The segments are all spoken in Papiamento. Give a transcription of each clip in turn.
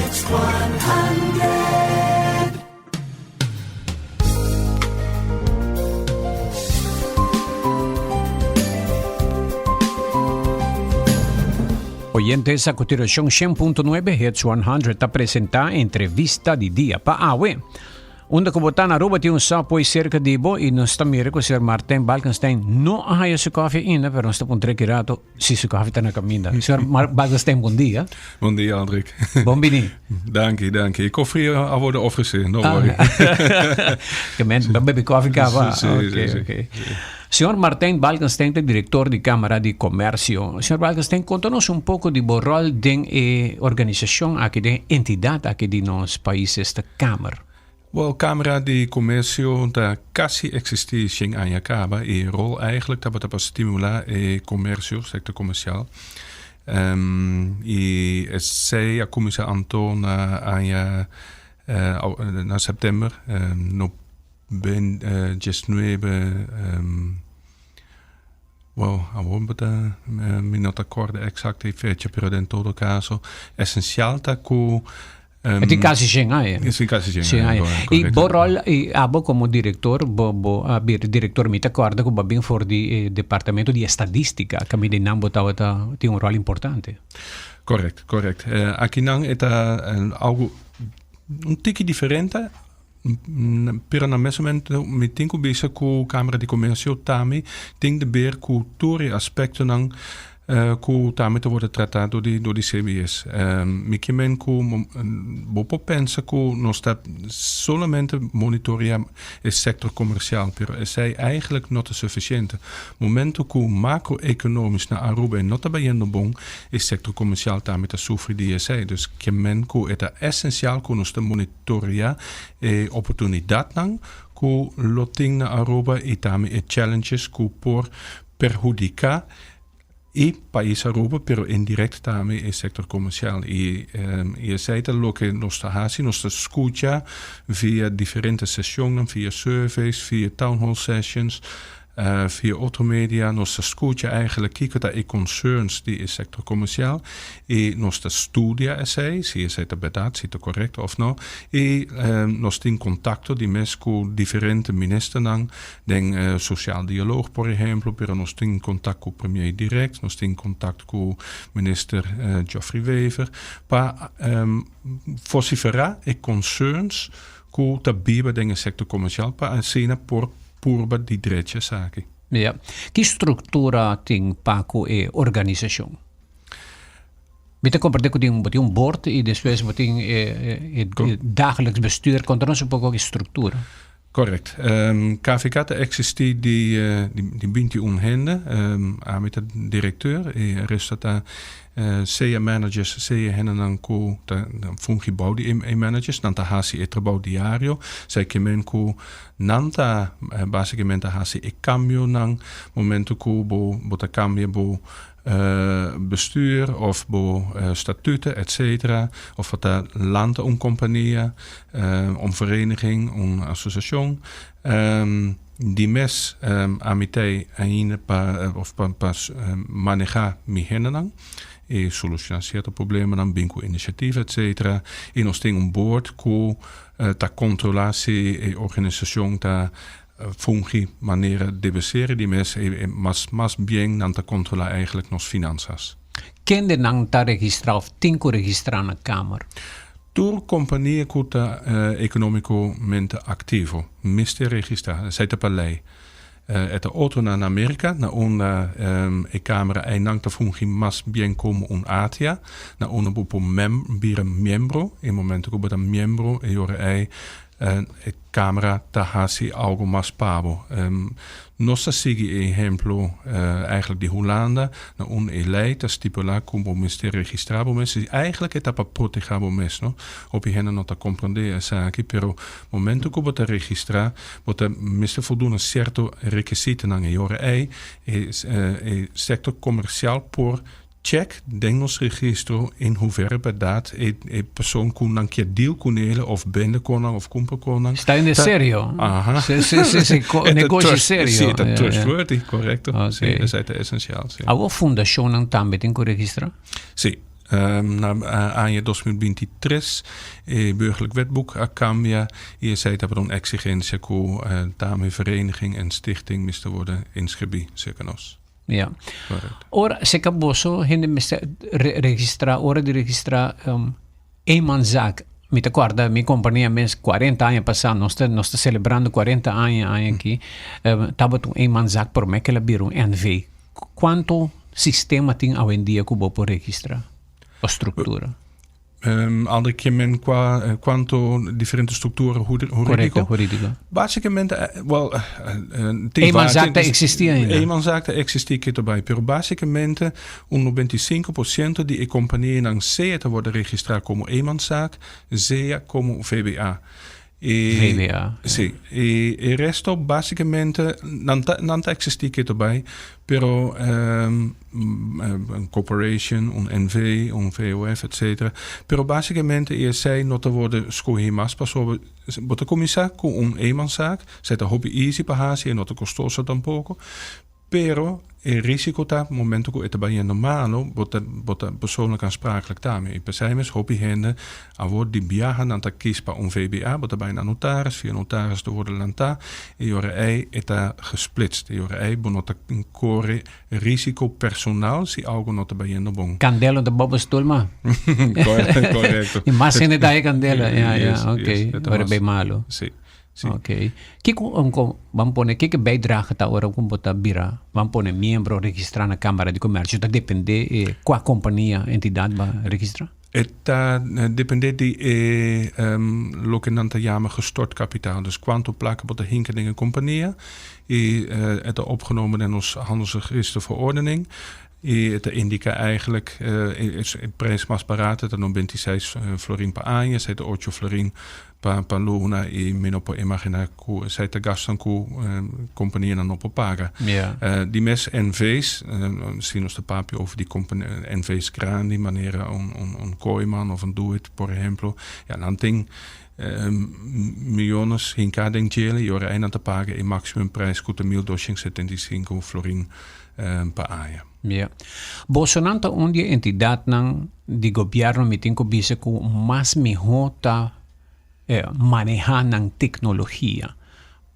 Hits 100. Oyentes, a continuación 100.9 Hits 100 ta presenta entrevista di dia pa awe. Unda ku bo ta na Aruba tin un Subway serka di bo i nos ta mira ku señor Martijn Balkenstein no a haya su koffie ainda, pero nos ta puntra ki rato si su koffie ta na kaminda. Señor Mar Balkenstein, bon dia. Bon dia, Aldrik. Bon bini. Danki, danki. E koffie a worden ofrece, no worry. Ke men ba bebe koffie kaba. Sí, Oké, sí, sí. oké. Señor Martijn Balkenstein ta director di Camara di Comercio. Señor Balkenstein, konta nos un poko di bo rol den e organisacion aki, den e entidad aki di nos pais, esta Kamer. Wel, Camara di Comercio ta casi existi shen aña caba y e rol eigenlijk tabata pa stimula e comercio, sector comercial. Y esey a cuminsa anto na aña, na september, no ben diesnuebe, wel, awor bo ta, mi no ta corda exacto e fecha, pero den todo caso, esencial ta cu E tin casi shen aña. E tin casi shen Shen aña, aña. Y correcto. bo rol, y abo como director, bo, bo a bira director, mi ta corda cu bo a bin for di e departamento di estadistica, caminda di nan bo tabata tin un rol importante. Correct, correct. Akinan e ta algo un tiki diferente, pero na mes momento mi tin cu bisa cu Camara di Comercio tambe tin de ber cu tur e aspectonan Ku tambe ta wòrdu tratá dor di dor di CBS. Mi ke men ku bo por pensa ku nos ta solamente monitoreá e sektor komersial, pero esei eigentlik no ta sufisiente. Momento ku makroekonomisch na Aruba e no ta bayendo bon, e sektor komersial tambe ta sufri di esei. Dus ke men ku e ta esensial ku nos ta monitoreá e oportunidatnan ku lo tin na Aruba i tambe e challenges ku por perhudiká e pais Aruba, pero indirect tambe e sector comercial. Y y esey ta loke nos ta haci, nos ta scucha via diferente sesionnan, via surveys, via town hall sessions, via otro media, nos ta scucha eigenlijk kico ta e concerns di e sector comercial y nos ta studia esey, si esey ta berdad, si ta correcto of no. Y nos tin contacto di mes cu diferente ministernan Den Sociaal Dialoog, por ehemplo, pero nos tin contact cu premier direct, nos tin contact cu minister Geoffrey Wever, pa vocifera e concerns cu ta biba den e sector comercial pa asina por purba di drecha esaki. Ja. Ki structura tin pa cu e organisacion? Mi ta comprende cu tin, bo tin un board y despues bo tin e dagelijks bestuur. Conta nos un poco ki structura. Correct. KVK ta existi di di binti un hende. Ami ta directeur y e resto ta sea managers, sea hendenan cu ta fungi bou di e managers. Nan ta haci e trabou diario. Esei ke men cu nan ta basicamente haci e cambionan momento cu bo bo ta cambia bo bestuur of bo statuten et cetera of bo ta lanta un compania, un vereniging, un asociacion. Di mes ami t'ei ainda pa of pa pa maneha mi hendenan y soluciona cierto problemanan, bin cu iniciativa et cetera. Y nos tin un board cu ta controla si e organisacion ta Fungi manera debe ser di mes e mas mas bien nan ta controla eigenlijk nos finanzas. Kende nan ta registra of tin cu registra na Kamer? Tur compania cu ta economicamente activo mester registra. Esey ta pa ley. E ta otro na America na unda e Camera ey nan ta fungi mas bien como un ATIA na unda bo por bira miembro. E momento cu bo ta miembro e ora ey E Camera ta haci algo mas pa bo. Nos ta sigui e ehemplo eigenlijk di Hulanda, na unda e ley ta stipula cu bo mester registra bo mes. Eigenlijk e ta pa proteha bo mes, no. Hopi hende no ta comprende esaki, pero momento cu bo ta registra, bo ta mester voldoen na cierto requisitonan. E ora ey e sector comercial por Check den nos registro in hoeverre berdad e e persoon cu nan kier deal cu nele of bende con nan of cumpra con nan. Sta in de serio. Aha. Si, si, si, si, co- E ta negoshi trust- serio. Si, e ta Ja, ja. trustworthy, correcto. Oké. Si, esei ta esencial, si. Awo fundacionnan tambe tin cu registra? Si. Na aña 2023 e Burgerlijk Wetboek a cambia y esey tabata un exigencia cu tambe vereniging en stichting mester worden inscribi cerca nos. Ja. Correcto. Ora, seca boso hende mester registra, ora di registra eenmanszaak. Mi ta corda mi compania mes 40 aña pasa, nos ta celebrando 40 aña aña aki, tabata un eenmanszaak prome cu el a bira un NV. Cuanto sistema tin awendia cu bo por registra o structura? Ander ke men qua cuanto diferente structura huridico. Correcto, huridico. Basicamente, wel, Eenmanszaak ta existi ainda. Eenmanszaak ta existi keto bay, pero basicamente un 95% di e companianan sea ta wordo registra como eenmanszaak, sea como VBA. E, VBA. Si. E, e resto basicamente nan ta existi keto bay, pero un corporation, un NV, un VOF, etc. Pero basicamente esey no ta wordo scogi mas pasobra bo ta cuminsa cu un eenmanszaak, esey ta hopi easy pa haci e no ta costoso tampoco. Pero e risico ta momento cu e ta bayendo malo, bo ta persoonlijk aansprakelijk daarmee. Y pesey mes hopi hende awor di biaha nan ta kies pa un VBA, bo ta bay na notaris, via notaris ta worden lanta, y ora ey e ta gesplitst. Y ora ey bo no ta core risico personal si algo no ta bayendo bon. Candela ta bobo stoel ma. Correcto. Y mas hende ta e candela. Ja, ok. Yes, Ora bay malo. Si. Si. Ok. Kiko ban pone kiko bijdrage ta ora cu bo ta bira ban pone miembro registra na Camara di Comercio? Ta depende cua compania, entidad ba registra? E ta depende di e loke nan ta yama gestort kapitaal. Dus cuanto placa bo ta hinca den e compania. Y e ta opgenomen in ons handelsregisterverordening. Y e ta indica eigenlijk e prijs mas barato ta 96 florin pa aña, esey ta 8 florin pa luna y mi no por imagina cu esey ta gastan cu companianan no por paga. Di mes NV's, si nos ta papia over di NV's grandi, manera un Kooyman of un Doet, por ehemplo, ja, nan tin millones hinca den djele y ora ey nan ta paga e maximum prijs cu ta 1275 florin pa aña. Ja. Bosonan ta un di e entidadnan di gobierno, mi tin cu bisa, cu mas miho ta maneha nan tecnologia.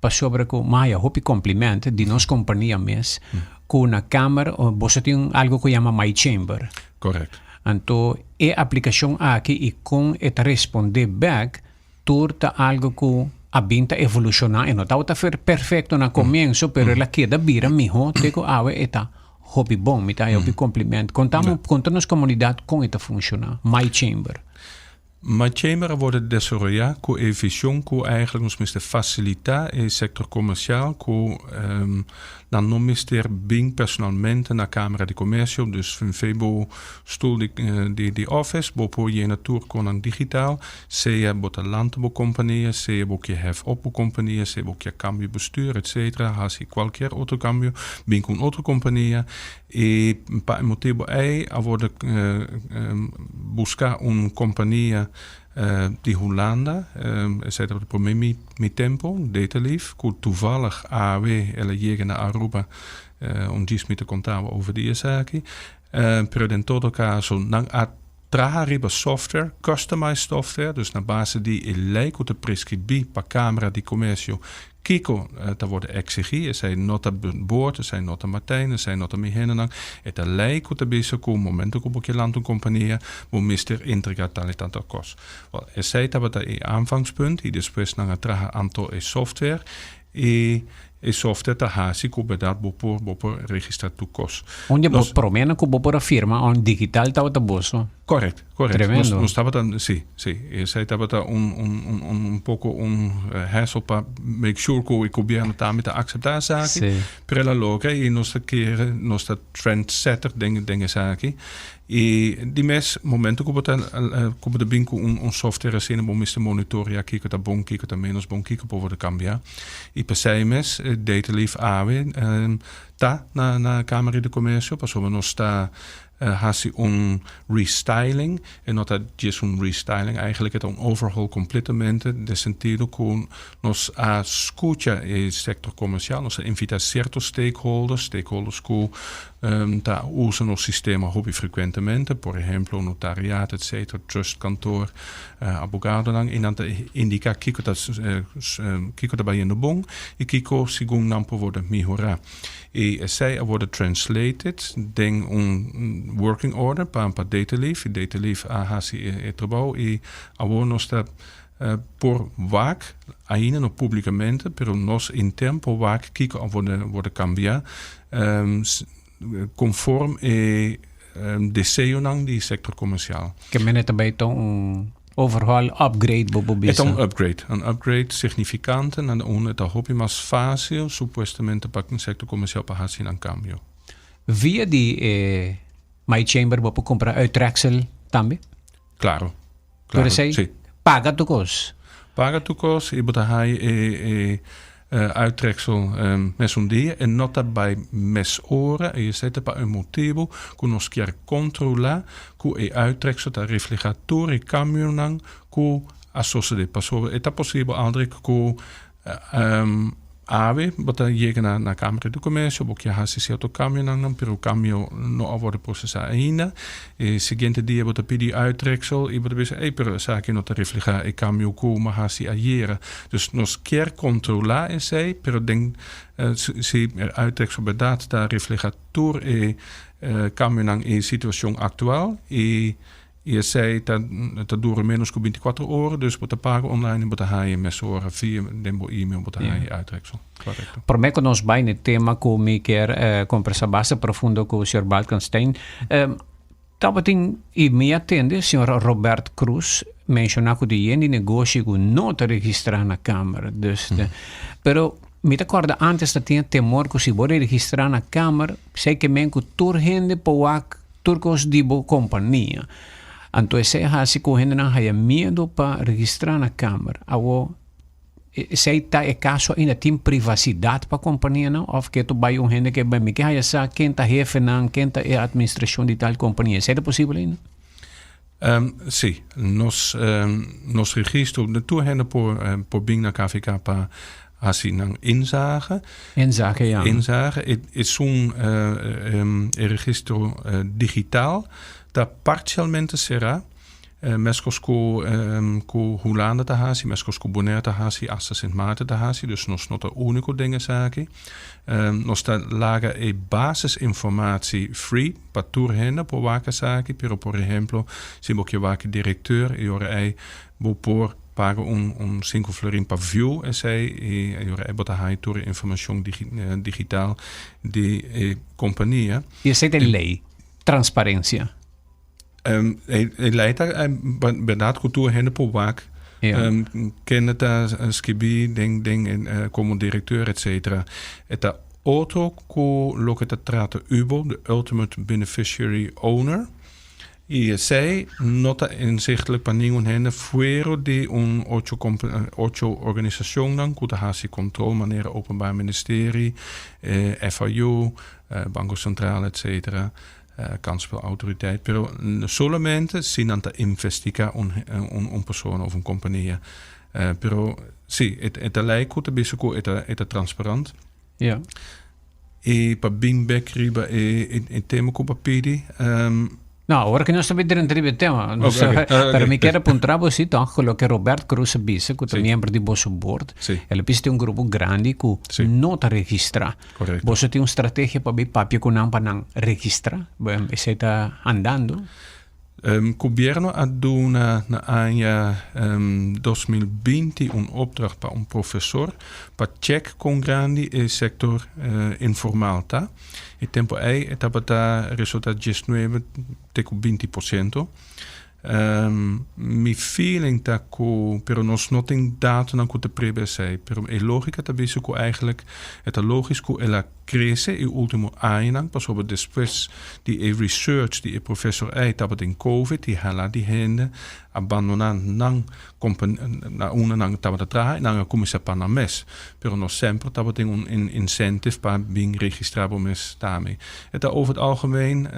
Pasobra cu maya hopi compliment di nos compania mes cu na Kamer boso tin algo cu yama My Chamber. Correct. Anto e aplicacion aki y con e ta responde back tur ta algo cu a bin ta evoluciona e no ta perfecto na comienzo, pero el a keda bira miho te cu awe e ta hopi bon. Mi ta hopi compliment. Conta nos comunidad con e ta funciona My Chamber. My Chamber wordt desaroya cu e vision cu eigenlijk nos mester facilita e sector comercial cu nan no mester bin personalmente na Camara di Comercio, dus van bo stoel di office, bo por yena tur con nan digital, sea bo ta lanta bo compania, sea bo kier hef op bo compania, sea bo kier cambio bestuur, etc. Haci cualkier otro cambio, bin cu otro compania y pa e motibo ey a worden busca un compania di Hulanda, esey tabata prome mi tempo, Dataleaf, cu toevallig awe el a yega na Aruba om djis mi te conta over di esaki. Pero en todo caso, nan a traha riba software, customized software, dus na base di e ley cu ta prescribi pa Camara di Comercio kiko ta worden exigi, esey no ta board, esey no ta Martijn, esey no ta mi hendenan, e ta ley cu ta bisa cu momento cu bo kier lanta un compania, bo mester entrega tal y tanto cos. Well, esey tabata e aanvangspunt y despues nan a traha anto e software y e software ta hasi cu berdad bo por registra tur cos. Unda bo promena cu bo por firma on digital tabata boso. Correct. Tremendo. Nos tabata, si. Esey tabata un poco un hassle pa make sure cu e gobierno tambe ta acepta esaki. Pero el a logra y nos ta kere, nos ta trendsetter den esaki. Y di mes momento cu bo ta bin cu un software asina, bo mester monitorea kico ta bon, kico ta menos bon, kico por wordo cambia. Y pesey mes Dataleaf awe ta na Camara di Comercio, pasobra nos ta hasi un restyling y no ta just un restyling, eigenlijk ta un overhaul completamente, den sentido cu nos a scucha e sector comercial, nos a invita cierto stakeholders, stakeholders cu Ta usa nos sistema hopi frekuentemente, por ehemplo notariaat etc, trustkantoor, abogadonan i nan ta indiká kiko ta kiko ta bayendo bon i kiko segun nan por worde mihorá. I esei a worde translated den un working order pa pa Dataleaf i Dataleaf a hasi e trabou i awor nos ta por wak, ainda no publikamente, pero nos intern por wak kiko a worde worde kambia konform e deseonan di sektor komersial. Ke mene ta bai ta un overhaul, upgrade bo por bisa? E ta un upgrade, un upgrade signifikante na unda ta hopi mas fásil supuestamente pa sektor komersial pa hasi nan kambio. Via di e My Chamber bo por kumpra uittreksel tambe? Claro. Claro, esei, sí. Paga tur kos. Paga tur kos i bo ta haña e e uittreksel mesun dia. E no ta bai mes ora i esei ta pa un motibu ku nos kier kontrolá ku e uittreksel ta reflehá tur e kambionan ku a sosodé. Pasobra e ta posibel, Aldrich, ku Awe bo ta yega na na Camara di Comercio, bo kier haci cierto cambionan nan, pero cambio no a wordo procesa ainda. E siguiente dia bo ta pidi uittreksel y bo ta bisa, ey, pero esaki no ta refleha e cambio cu mi a haci ayera. Dus nos kier controla esey, pero den si e uittreksel berdad ta refleha tur e cambionan y situacion actual y I esei ta ta dura menos ku bintikuater ora, dus bo ta paga online i bo ta haña mesora via den bo email bo ta haña e uittreksel. Korekto. Promé ku nos bai na e tema ku mi kier kombersá basta profundo ku señor Balkenstein, tabatin i mi a tende señor Robert Cruz menshoná ku tin yen di negoshi ku no ta registrá na Kamer. Dus, pero mi ta kòrda ántes ta tin e temor ku si bo registrá na Kamer, esei ke men ku tur hende por wak Tur kos di bo kompania. Anto esei a hasi ku hendenan haya miedu pa registrá na kamer. Awor, esei ta e kaso ainda? Tin privasidat pa kompanianan? Òf ke ta bai un hende ke bai mi ke haya sa ken ta hefenan, ken ta e atministrashon di tal kompania? Esei ta posibel ainda? Sí. Nos nos registro, tur hende por por bin na KVK pa hasi nan inzage. Inzage, ja. Inzage. E esun e registro digitaal ta parcialmente será. Meskos ku ku Hulanda ta hasi, meskos ku Bonaire ta hasi, asta Sint Maarten ta hasi. Dus nos no ta úniko den esaki. Nos ta laga e basisinformatie free pa tur hende por wak esaki, pero por ehemplo si bo ke wak e direkteur e ora ei bo por paga un un sinku florin pa view esei i e ora ei bo ta haña tur e informashon digital di e kompania. I esei ta e lei, transparensia. E lei ta bèrdat ku tur hende por wak kende ta skibí den den komo direkteur etsetera. E ta otro ku loke ta trata UBO, de Ultimate Beneficiary Owner. I esei no ta inzichtelijk pa ningun hende fuera di un ocho ocho organisashonnan ku ta hasi kontrol manera Openbaar Ministerie, FIU, Banko Sentral etsetera. Kansspelautoriteit, pero solamente si nan ta investiga un un persona of un kompania. Pero si, e ta lei ku ta bisa ku e ta e ta transparant. Ja. I pa bin bek riba e e tema ku bo a pidi. No, awor ku nos ta bin drenta riba e tema. Nos, okay, okay. Pero mi kier a puntra bo si toch ku loke Robert Cruz a bisa ku ta miembro di boso board. Si. El a bisa tin un grupo grandi ku no ta registrá. Correcto. Boso tin un strategia pa bay papia cu nan pa nan registra? Esey ta andando? Gobierno a duna na aña 2020 un opdracht pa un profesor pa check con grandi e sector informal ta. E tempo ey e tabata resulta 19 te cu 20%. Mi feeling ta ku, pero nos no tin datonan ku ta prebe esei, pero e lógika ta bisa ku eigenlijk e ta lógis ku el a krese e último añanan pasobra despues di e research di e profesor ei tabatin covid i hala di hende a bandoná nan na unda nan tabata traha i nan a kuminsá pa nan mes. Pero no semper tabatin un incentive pa bin registrá bo mes tambe. E ta over het algemeen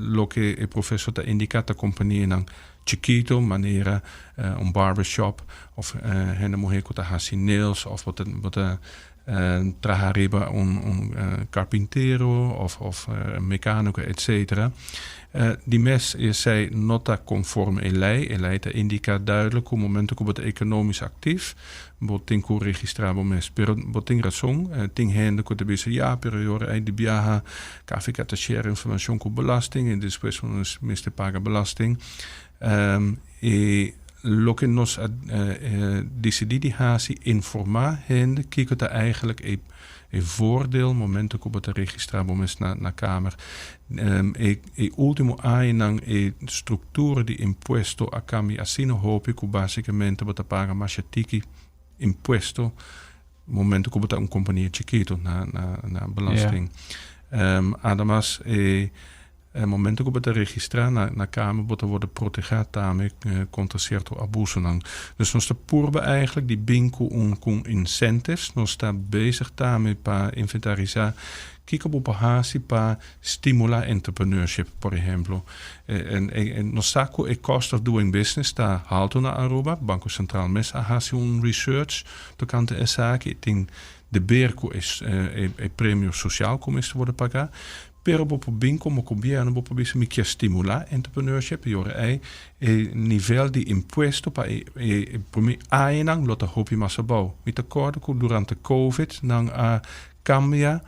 loke e profesor ta indiká ta kompanianan chikito manera un barbershop of hende muhé ku ta hasi nails of bo ta bo ta. Traha riba un carpintero of mecanico, etc. Di mes esey no ta conforme e ley. E ley ta indica duidelijk cu momento cu bo ta economisch actief, bo tin cu registra bo mes. Pero bo tin razon, tin hende cu ta bisa: "Ja, pero e ora ey di biaha KVK ta share informacion cu belasting y despues nos mester paga belasting." Y loke nos a dicidi di haci, informa hende kico ta eigenlijk e voordeel momento cu bo ta registra bo mes na Kamer. E ultimo añanan e structura di impuesto a cambia asina hopi cu basicamente bo ta paga mas tiki impuesto momento cu bo ta un compania chikito na belasting. Ademas, e momento cu bo ta registra na Kamer, bo ta wordo protegi tambe contra cierto abusonan. Dus nos ta purba eigenlijk di bin cu incentives. Nos ta bezig tambe pa inventarisa kico bo por haci pa stimula entrepreneurship, por ehempel. En nos sa cu e cost of doing business ta halto na Aruba. Banco Central mes a haci un research tocante esaki. Tin di haber cu e premio social cu mester wordo paga. Pero bo por bin como gobierno, bo por bisa: "Mi kier stimula entrepreneurship", y ora e nivel di impuesto pa e prome añanan lo ta hopi mas abou. Mi ta corda cu durante COVID nan a cambia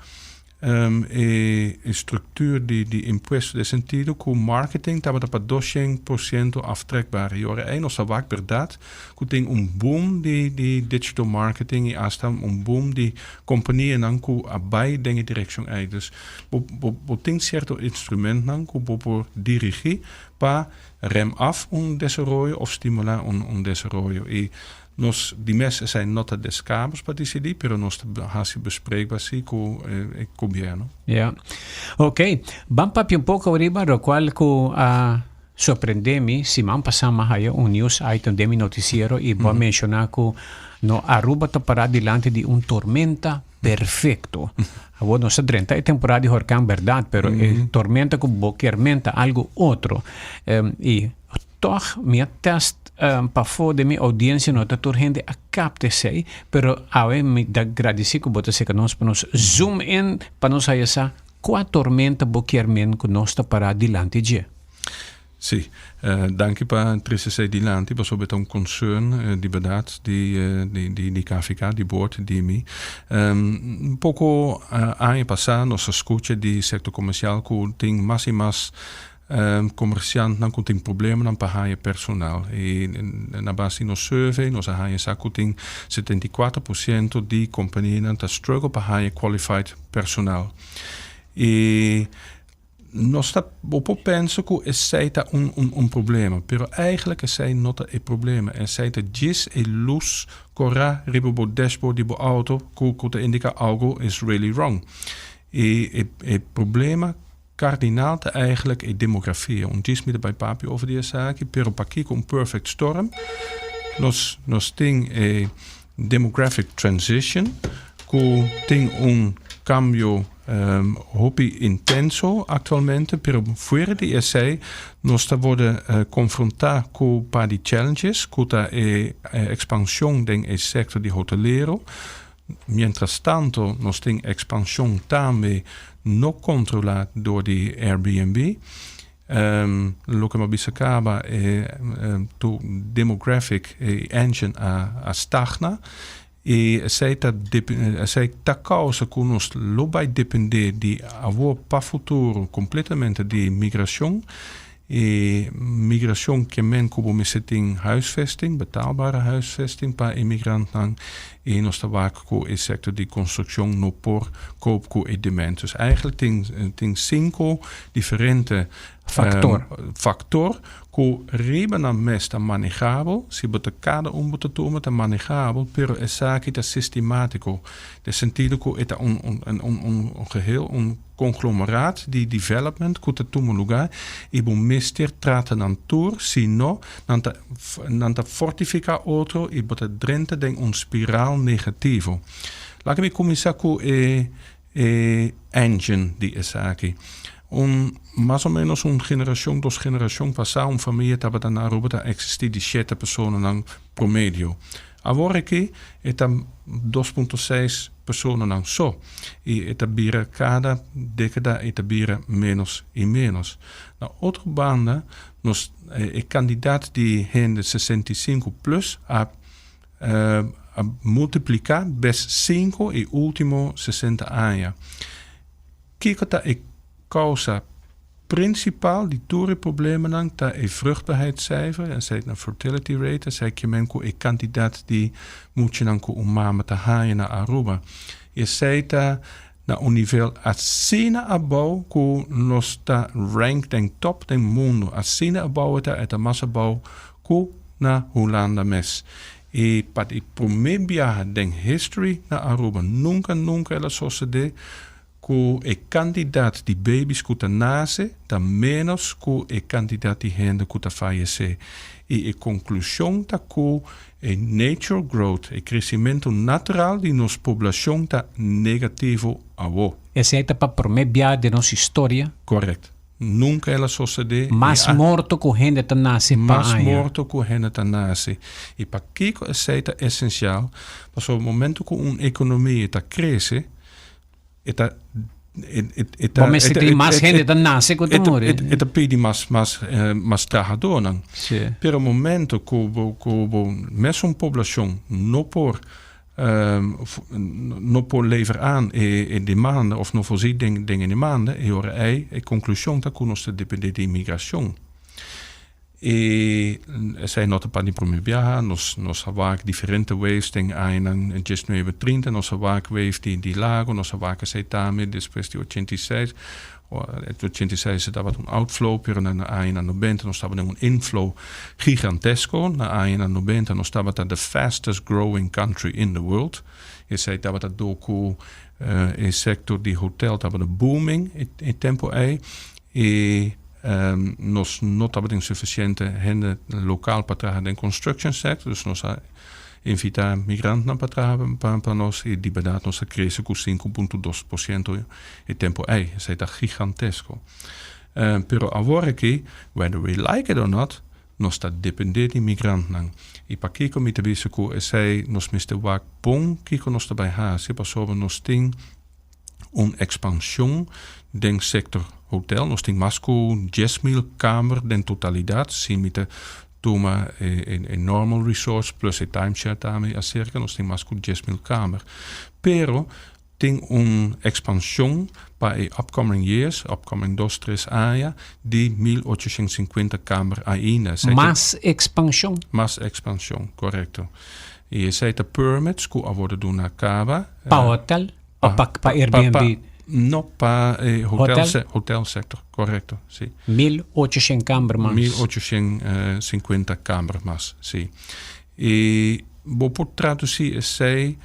e structuur di impuesto den sentido cu marketing tabata pa 200% aftrekbaar. Y ora ey nos a wak berdad cu tin un boom di digital marketing y hasta un boom di companianan cu a bay den e direccion ey. Dus bo tin cierto instrumentonan cu bo por dirigi pa rem af un desaroyo of stimula un desaroyo. Y nos di mes esey no ta des Kamers pa dicidi, pero nos ta haci bespreekbaar si cu e gobierno. Yeah. Ok. Ban papia un poco riba locual cu a sorprende mi. Siman pasa m'a haya un news item den mi noticiero y bo a menciona cu no Aruba ta para dilanti di un tormenta perfecto. Awor nos a drenta e temporada di horcan, berdad, pero e tormenta cu bo kier men ta algo otro. Y toch mi a test pafo di mi audiencia, no ta tur hende a capta esey, pero awe mi ta gradici cu bo ta serca nos pa nos zoom in pa nos haya sa cua tormenta bo kier men cu nos ta para dilanti dje. Si, danki pa trece esey dilanti, pasobra ta un concern di berdad di KVK, di board, di mi. Un poco aña pasa nos a scucha di sector comercial cu tin mas y mas comerciantenan cu tin problemanan pa haya personal. Y na base di nos survey, nos a haya sa cu tin 74% di companianan ta struggle pa haya qualified personal. Y nos ta bo por pensa cu esey ta un problema, pero eigenlijk esey no ta e problema. Esey ta djis e luz cora riba bo dashboard di bo auto cu ta indica algo is really wrong. E problema cardinal ta eigenlijk e demografia. Un djis mi ta bay papia over di esaki, pero pakico un perfect storm? Nos tin e demographic transition, cu tin un cambio hopi intenso actualmente, pero fuera di esey nos ta wordo confronta cu un par di challenges, cu ta e expansion den e sector di hotelero. Mientras tanto, nos tin expansion tambe no controla door di Airbnb. Loke mi a bisa caba, e demographic engine a stagna. Y esey ta causa cu nos lo bay depende di awor pa futuro completamente di migracion. Y migracion kier men cu bo mester tin huisvesting, betaalbare huisvesting pa immigranten. Y nos ta wak cu e sector di construccion no por cope cu e demand. Dus eigenlijk tin cinco diferente factor. Factor cu riba nan mes ta manejabel, si bo ta cada un bo ta tuma ta manejabel, pero esaki ta sistematico. Den sentido cu e ta un geheel, un conglomeraat di development cu ta tuma lugar y bo mester trata nan tur, si no, nan ta fortifica otro y bo ta drenta den un spiraal negativo. Laat mi cuminsa cu e engine di esaki. Mas o menos un generacion, dos generacion pasa, un famia tabata na Aruba ta existi di 7 personanan promedio. Awor aki, e ta 2.6. Personanan so, i e ta bira kada dékada e ta bira ménos i ménos. Na otro banda nos e kandidat di hende 65 plus a a multipliká bes sinku e último 60 aña. Kiko ta e kousa prinsipal di tur e problemanan? Ta e vruchtbaarheidscijfer, esei ta fertility rate, esei ke men ku e kantidat di muchanan ku un mama ta haña na Aruba. Esei ta na un nivel asina abou ku nos ta rank den top den mundu. Asina abou e ta, e ta mas abou ku na Hulanda mes. I pa di promé biaha den history na Aruba nunka nunka el a sosodé ku e kantidat di babies ku ta nase ta ménos ku e kantidat di hende ku ta fayesé. I e konklushon ta ku e natural growth, e kresimentu natural di nos poblashon ta negativo awo. Esei ta pa promé biaha den nos historia. Korèkt. Nunka el a sosodé. Mas morto ku hende ta nase pa aña. Mas morto ku hende ta nase. I pakiko esei ta esensial? Pasobra momentu ku un ekonomia ta krese, e ta e ta Bo mester tin mas hende ta nase ku ta muri. E ta pidi mas mas mas trahadornan. Si. Pero momento ku bo ku bo mesun poblashon no por no por lever aan e e demanda of no voorziet den den e demanda, e ora ei e konklushon ta ku nos ta depende di imigrashon. E esei no ta pa di prome biaha, nos nos a wak diferente waves den añanan diesnuebe trinta, nos a wak wave di di Lago, nos a wak esei tambe despues di 86, 86 e tabata un outflow, pero na añanan nobenta nos tabata den un inflow gigantesko, na añanan nobenta nos tabata the fastest growing country in the world, esei tabata dor ku e sector di hotel tabata booming e tempo ei, e Nos no tabatin sufisiente hende lokal pa traha den construction sector, dus nos a invitá migrantnan pa traha pa nos i di bèrdat nos a krese ku 5.2% e tempu ei. Esei ta gigantesko. Pero awor aki, whether we like it or not, nos ta dependé di migrantnan. I pakiko mi ta bisa ku esei nos mester wak bon kiko nos ta bai hasi pasobra nos tin un ekspanshon den sektor hotel. Nos tin mas ku 10,000 kamer den totalidat. Si mi ta tuma e normal resorts plus e timeshare tambe aserka, nos tin mas ku 10,000 kamer. Pero tin un ekspanshon pa e upcoming years, upcoming dos, tres aña, di 1850 kamer ainda. Mas ekspanshon? Mas ekspanshon, korekto. I esei ta permits ku a wòrdu duna kaba. Pa hotel of pa pa Airbnb? No, pa e hotel, hotel? Hotel sector, correcto, si. 1800 kamber mas. 1850 kamber mas, si. I bo por traduci esei,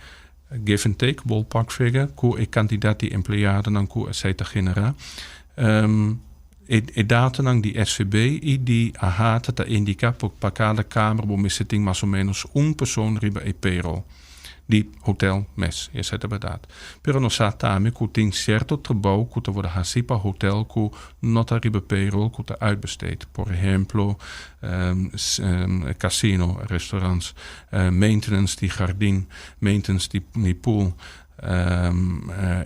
give and take, ballpark figure, ku e kantidat di empleadonan ku esei ta genera. E datonan di SVB i di AHATA ta indiká ku pa kada kamer bo mester tin mas o ménos un persoon riba e payroll di hotel mes. Esei ta bèrdat. Pero nos sa tambe ku tin sierto trabou ku ta wòrdu hasí pa hotel ku no ta riba payroll ku ta uitbesteed. Por ehemplo, kasino, restaurants, maintenance di gardin, maintenance di pool.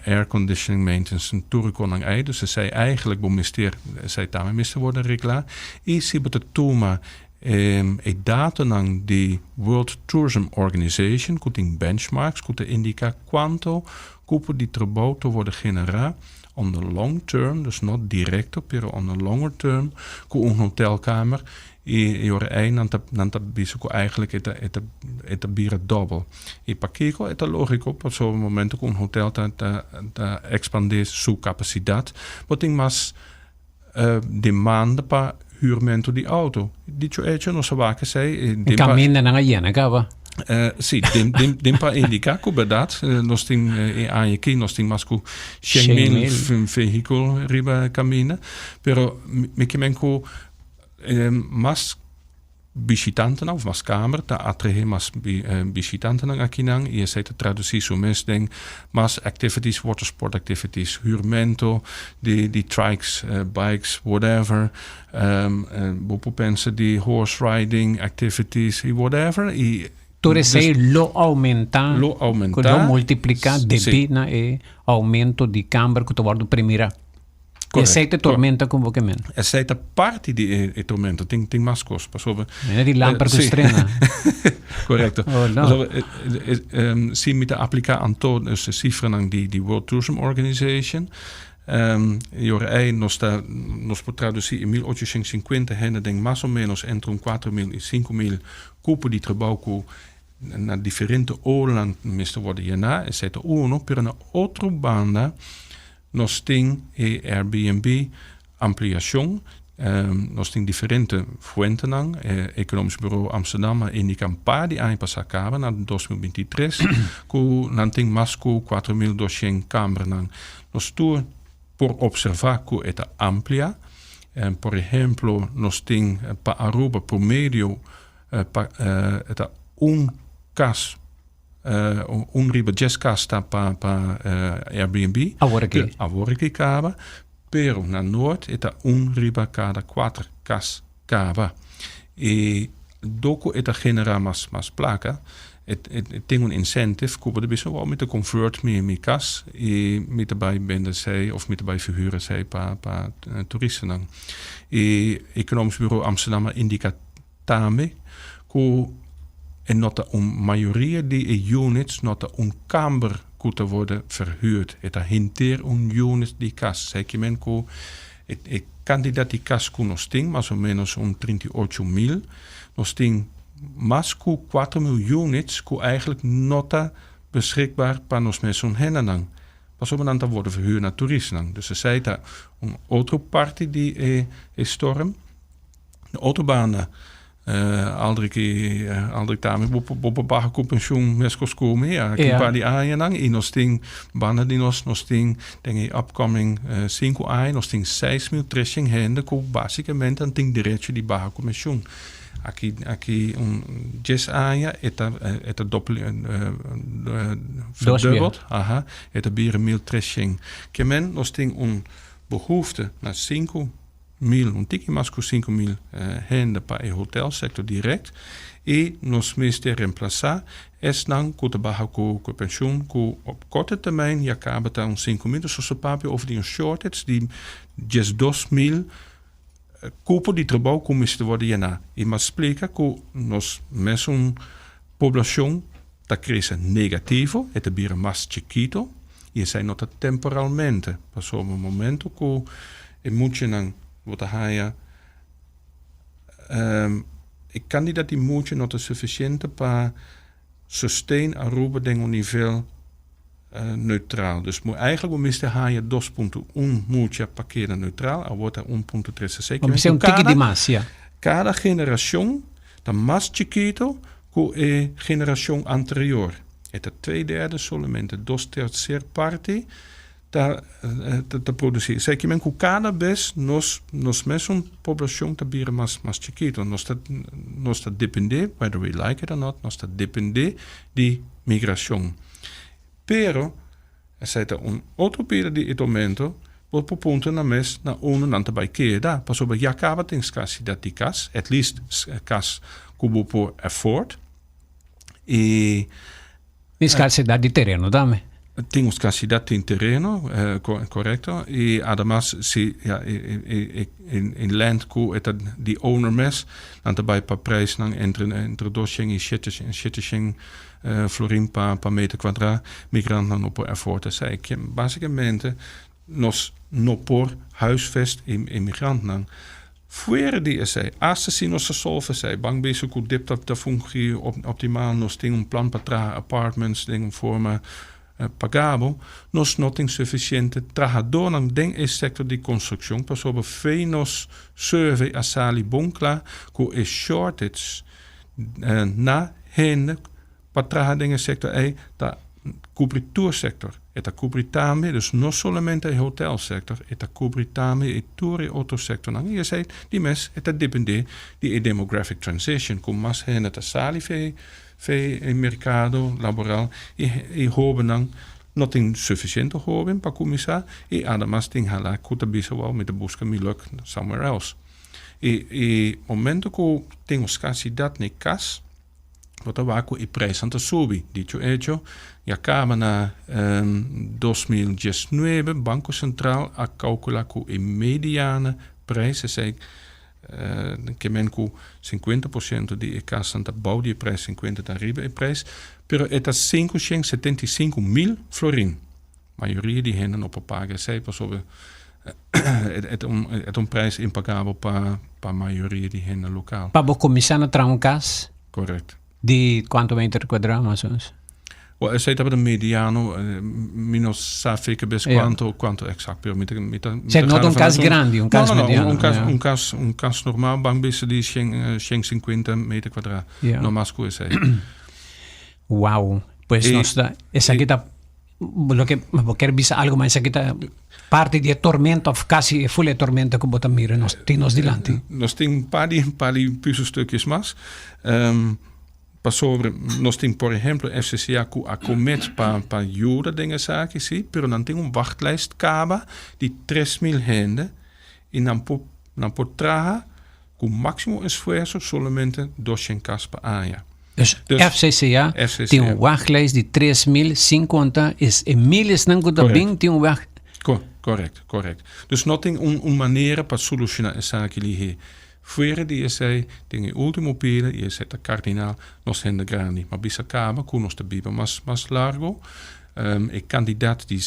Air conditioning maintenance en tur e konan ei. Dus esei eigenlijk bo mester, esei tambe mester worden reglá. I si bo ta tuma e datonan di World Tourism Organization ku tin benchmarks ku ta indiká kuanto kupo di trabou ta worde generá on the long term, dus no direkto pero on the longer term ku un hotelkamer. I e ora ei nan ta nan ta bisa ku eigenlijk e ta e ta e ta bira dòbel. I pakiko? E ta lógiko, pasobra momento ku un hotel ta ta ta ekspandé su kapasidat, bo tin mas demanda pa hürmentu di outo. Dicho hecho, nos a wak esei den pa. Kamindanan a yena kaba. Si, den den den pa indiká ku bèrdat nos tin e aña aki nos tin mas ku 100,000 vehíkulo riba kaminda, pero mi ke men ku Mas bishitantenan of mas kamer ta atrahe mas bishitantenan akinan i esei ta tradusí su mes den mas activities, watersport activities, hürmento di trikes, bikes, whatever. Bo por pensa di horse riding activities i whatever i. Tur esey lo aumenta, Lo aumenta. Lo multiplica debi na e aumento di camber cu ta wordo premira. Esey ta e tormenta cu bo ke men. Esey ta parti di e tormenta. Tin mas cos pasobra. Mira di lamper cu strena. Correcto. Oh, no. Pasobra si mi ta aplica anto e cifranan di World Tourism Organization, e ora ei nos ta nos por traduci e 1850 hende den mas o menos entre un 4000 y 5000 cupo di trabou cu na diferente oornan mester wordo yena, esei ta uno, pero na otro banda nos tin e Airbnb ampliacion, nos tin diferente fuentenan, e Economisch Bureau Amsterdam a indica un par di aña pasa caba na 2023 cu nan tin mas cu 4200 cambernan. Nos tur por observa cu e ta amplia, por ehemplo nos tin pa Aruba promedio pa e ta un cas un riba djes cas ta pa pa Airbnb. Awor aki. Awor aki caba, pero na Noord e ta un riba cada cuater cas caba. E dor cu e ta genera mas mas placa e e tin un incentive cu bo ta bisa wou mi ta convert mi mi cas y mi ta bay bende esey of mi ta bay verhuur esey pa pa turistanan. E Economisch Bureau Amsterdam a indica tambe cu e no ta un mayoria di e units no ta un kamber cu ta worden verhuurd. E ta henter un unit di cas. Esey kimen cu e e cantidad di cas cu nos tin, mas o menos un 38.000, nos tin mas cu 4.000 units cu eigenlijk no ta beschikbaar pa nos mesun hendenan. Pasobra nan ta worden verhuurd na turistanan. Dus esey ta un otro parti di e e storm. De otro banda, Aldrich i Aldrich tambe bo por bo por baha ku penshun meskos ku mi aki un par di añanan i nos tin banda di nos nos tin den e upcoming sinku aña nos tin 6300 hende ku basikamente nan tin derecho di baha ku penshun. Aki aki un dies aña e ta e ta doppel verdubbeld, aha, e ta bira 1300. Ke men nos tin un behoefte na 5000, un tiki mas ku 5000 hende pa e hotelsector direct i nos mester reemplasa esnan ku ta baha ku ku penshun ku op korte termijn ya kaba ta un 5000. Dus nos ta papia over di un shortage di 12.000 kupo di trabou ku mester wòrdu yená. I mas splika ku nos mesun poblashon ta krese negativo, e ta bira mas chikito i esei no ta temporalmente, pasobra momento ku e muchanan bo ta haña e kantidat di mucha no ta sufisiente pa sustain Aruba den un nivel neutral. Dus mo eigenlijk bo mester haña 2.1 mucha pa keda neutral, awor ta 1.3. Esei Bo mester un tiki di mas, ya. Kada generashon ta mas chikito ku e generashon anterior. E ta twee derde solamente, dos tercer parti ta ta produci. Esei ki men ku kada bes nos nos mesun poblashon ta bira mas mas chikito. Nos ta nos ta depende, whether we like it or not, nos ta depende di migrashon. Pero esei ta un otro pida di e tormento, bo por puntra nan mes na unda nan ta bai keda, pasobra ya kaba tin skarsidat di kas, at least kas ku bo por afford. I. Tin skarsidat di tereno tambe. Tin un skarsidat tin tereno, korekto. I ademas si ya e e land ku e ta di owner mes, nan ta bai pa prijsnan entre entre 200 i 700 florin pa pa meter kwadra. Migrantnan no por afford esei. Basikamente nos no por huisvest e migrantnan. Fuera di esei, asta si nos ta solve esei, ban bisa ku dip ta ta fungi optimaal, nos tin un plan pa traha apartments den un forma pagabel, nos no tin sufisiente trahadónan den e sektor di konstrukshon pasobra fe nos survey a sali bon kla ku e shortage na hende pa traha den e sektor ei ta kubri tur sektor. E ta kubri tambe, dus no solamente e hotelsector, e ta kubri tambe e tur e otro sektornan. I esei di mes e ta depende di e demographic transition, ku mas hende ta sali fe fe e merkado laboral i e hobennan no tin sufisiente hoben pa kuminsá i ademas tin hala ku ta bisa wou mi ta buska mi luk somewhere else. I e momento ku tin un skarsidat na e kas. Bo ta wak ku e prijsnan ta subi. Dicho hecho, ya kaba na 2019 Banko Sentral a kalkula ku e mediane prijs, esei ke men ku 50% di e kasnan ta bou di e prijs, 50 ta riba e prijs, pero e ta 575 mil florin. Mayoria di hende no por paga esei pasobra e ta un prijs impagabel pa mayoria di hende lokal. Pa bo kuminsá na traha un kas? Correct. Di kuantu meter kuadrá mas o menos? Well, esei tabata mediano, mi no sa fika bes kuantu eksakt, pero mi ta Sea, no un kas grandi, un kas no, no, mediano. Un kas, un kas normal, ban bisa di 150 meter kuadrá. No mas ku esei. Wow. Pues nos ta, esaki ta loke bo kier bisa algo, ma esaki ta parti di e tormenta of kasi e full e tormenta ku bo ta mira nos tin nos dilanti. Nos tin un par di puzzelstukjes mas. Pasobra nos tin, por ehempel, FCCA ku a commit pa yuda den esaki, sí, pero nan tin un wachtlijst kaba di 3000 hende i nan por traha ku máksimo esfuerso solamente 200 kas pa aña. Dus, Dus, FCCA, FCCA. tin un wachtlijst di 3050 is e miles nan ku ta bin tin un wacht. Correct. Dus no tin un manera pa solushoná esaki lihé. Fuera di esei, tin e último pila i esei ta kardinal, nos hende grandi. Ma bisa kaba ku nos ta biba mas largu. E kantidat di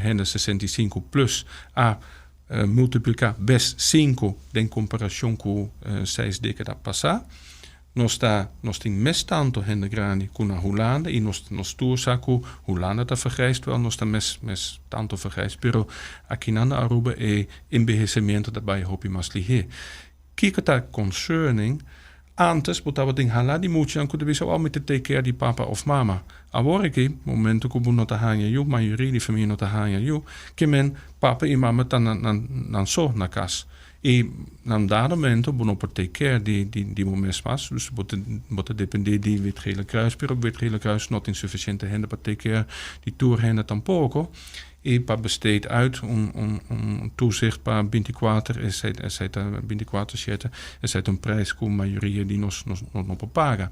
hende 65 plus a multipliká bes 5 den komparashon ku 6 dékada pasá. Nos tin mes tantu hende grandi ku na Hulanda i nos tur sa ku Hulanda ta vergrijsd, wel nos ta mes tantu vergrijsd, pero aki na Aruba e envejecimiento ta bai hopi mas lihé. Kiko ta concerning, antes bo tabatin hala di muchanan ku ta bisa, "Oh, mi ta take care di papa of mama." Awor aki, momento ku bo no ta haña yu, mayoria di famia no ta haña yu, ke men papa i mama ta nan so na kas. I na un dado momento bo no por take care di bo mes mas, dus bo ta dependé di Wit Gele Kruis, pero Wit Gele Kruis no tin sufisiente hende pa take care di tur hende tampoko. I pa besteed uit un toezicht pa 24, esei ta 24/7, esei ta un prijs ku mayoria di nos no por paga.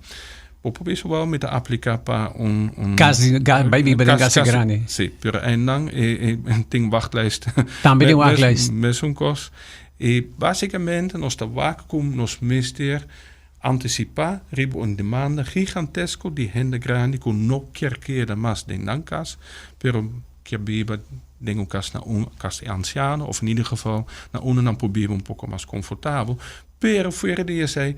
Bo por bisa wel mi ta apliká pa un Kas bai biba den kas grandi. Sí, pero einan e tin wachtlijst. Tambe tin wachtlijst. Mesun kos. I básikamente nos ta wak ku nos mester antisipá riba un demanda gigantesko di hende grandi ku no kier keda mas den nan kas, pero kier biba den un kas na un kas di ansiano of in ieder geval na unda nan por biba un poko mas komfortabel. Pero fuera di esei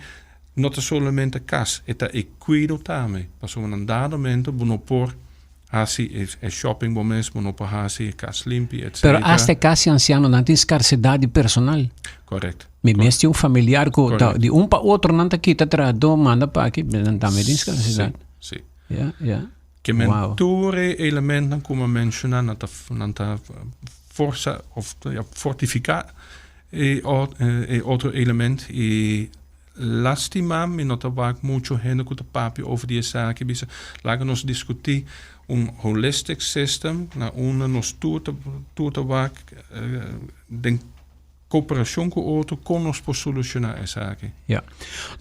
no ta solamente kas, e ta e kuido tambe. Pasobra na un dado momento bo no por hasi e shopping bo mes, bo no por hasi e kas limpi, etc. Pero hasta e kas di ansiano nan tin skarsedat di personal. Correct. Mi mes tin un familiar ku ta di un pa otro nan ta kita trahadó manda pa aki, nan tambe tin skarsedat. Sí. Ja. Ke men tur e elementonan ku mi a menshoná nan ta forsa of ja, fortifiká e otro element i lastima mi no ta wak mucho hende ku ta papia over di esaki bisa laga nos diskutí un holistic system na unda nos tur ta wak den koperashon ku otro kon nos por solushoná esaki. Ja.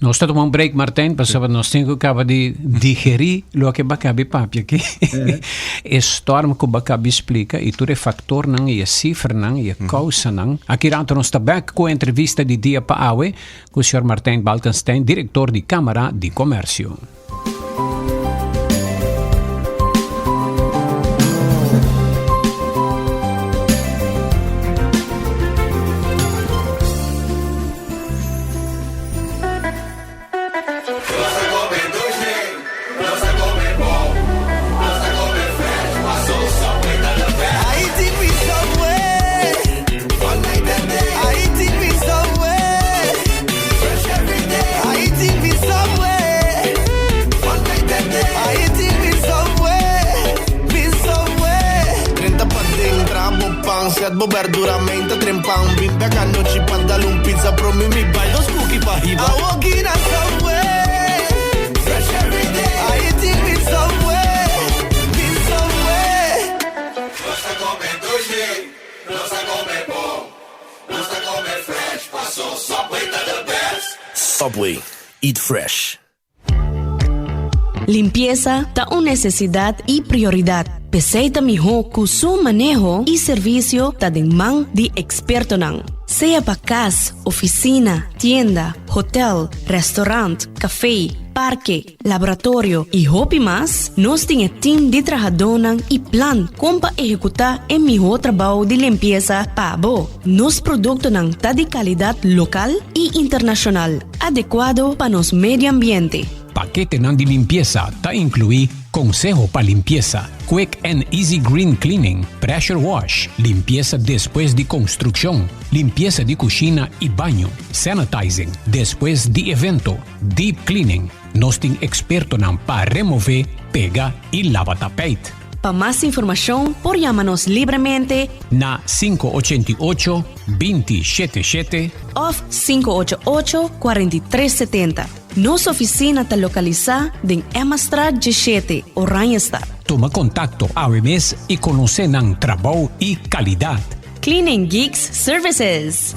Nos ta tuma un break, Martijn, pasobra nos tin ku kaba di digerí loke bo a kaba di papia aki. E storm ku bo a kaba di splika i tur e faktornan i e sifranan i e kousanan. Aki rato nos ta bèk ku e entrevista di dia pa awe ku señor Martijn Balkenstein, direktor di Kámara di Komersio. I eating with Subway. All night and day. I eating with Subway. Fresh every day. I eating with Subway. All night and day. I eating with Subway. With Subway. 30 paden, traha bo pan, set bo berdura, menta trempan. Bin bek anochi pa dal un pizza pro mi mi bai dos cookie pa hiba. I walking on Subway. Fresh every day. I eating with Subway. With Subway. Nos ta come dushi, nos ta come bon, nos ta come fresh, paso Subway ta the best. Subway, eat fresh. Limpiesa ta un necesidad y prioridad. P'esey ta miho cu su maneho y servicio ta den man di expertonan. Sea pa cas, oficina, tienda, hotel, restaurant, café, parke, laboratorio y hopi mas, nos tin e team di trahadónan y plan con pa ehecuta e miho trabao di limpiesa pa bo. Nos productonan ta di calidad local y internacional, adecuado pa nos medio ambiente. Paketenan di limpiesa ta inclui conseho pa limpiesa, quick and easy green cleaning, pressure wash, limpiesa despues di construccion, limpiesa di cushina y baño, sanitizing despues di evento, deep cleaning. Nos tin expertonan pa remove, pega y laba tapijt. Pa mas informacion por yama nos libremente na 588 20 77 of 588 43 70. Nos oficina ta localisa den Emmastraat 17, Oranjestad. Tuma contacto awe mes y conoce nan trabou y calidad. Cleaning Geeks Services.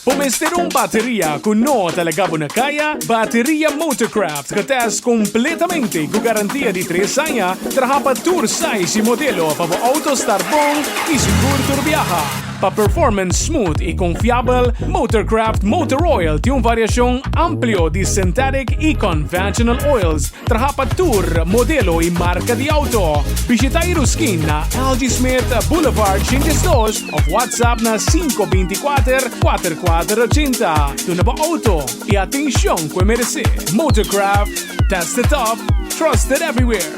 Bo mester un bateria ku no ta laga bo na kaya? Bateria Motorcraft getest kompletamente ku garantia di tres aña, traha pa tur size i modelo pa bo auto start bon i sigur tur biaha. Pa performance smooth i konfiabel, Motorcraft Motor Oil tin un variashon amplio di synthetic i conventional oils Traha pa tur modelo y marca di auto. Bishita Iruskin na Algie Smith Boulevard 82 of WhatsApp na 524 4480. Duna bo auto e atencion cu e merece. Motorcraft, tested tough, trusted everywhere.